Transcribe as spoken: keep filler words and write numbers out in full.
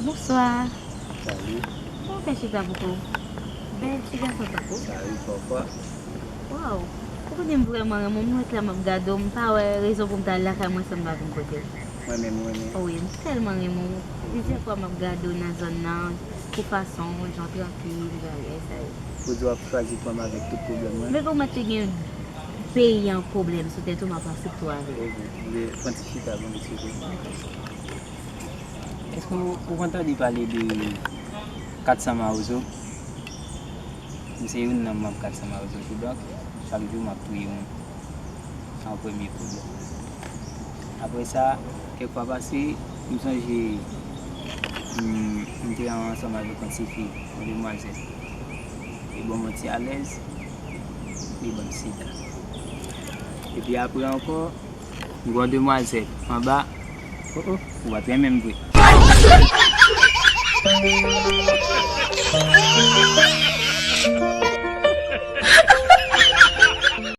Bonswa. Salut. Kòman w fè chita poko? Bèl ti gason tankou w. Salut, papa. Waw. Ou konnen m vrèman renmen w, m ret la m ap gade w, m pa wè rezon pou m ta al lakay mwen san m pa vin kote w. Mwen menm, mwen menm. O wi, m tèlman renmen w. Plizyè fwa m ap gade w nan zòn nan, pou fason w, jan w trankil, bagay sa yo. Pou di w ap chwazi pran m avèk tout pwoblèm mwen. Men pou mwen te gen peyi an pwoblèm sou tèt ou, m ap aksepte w avè l. Oke, m vle pran ti chita pou m eksplike w. Èske ou, ou konn tande pale de kat san Mawozo? M se youn nan manm kat san Mawozo, kidonk, chak jou m ap touye moun. Sa yon premye pwoblèm. Apre sa, kèk fwa pase, m sonje m, m te ansanm avèk yon tifi, yon demwazèl. Li ban m yon ti alèz, li ban m sida. Epi apre ankò, m gen yon demwazèl anba, oh oh, ou pa t renmen m vre.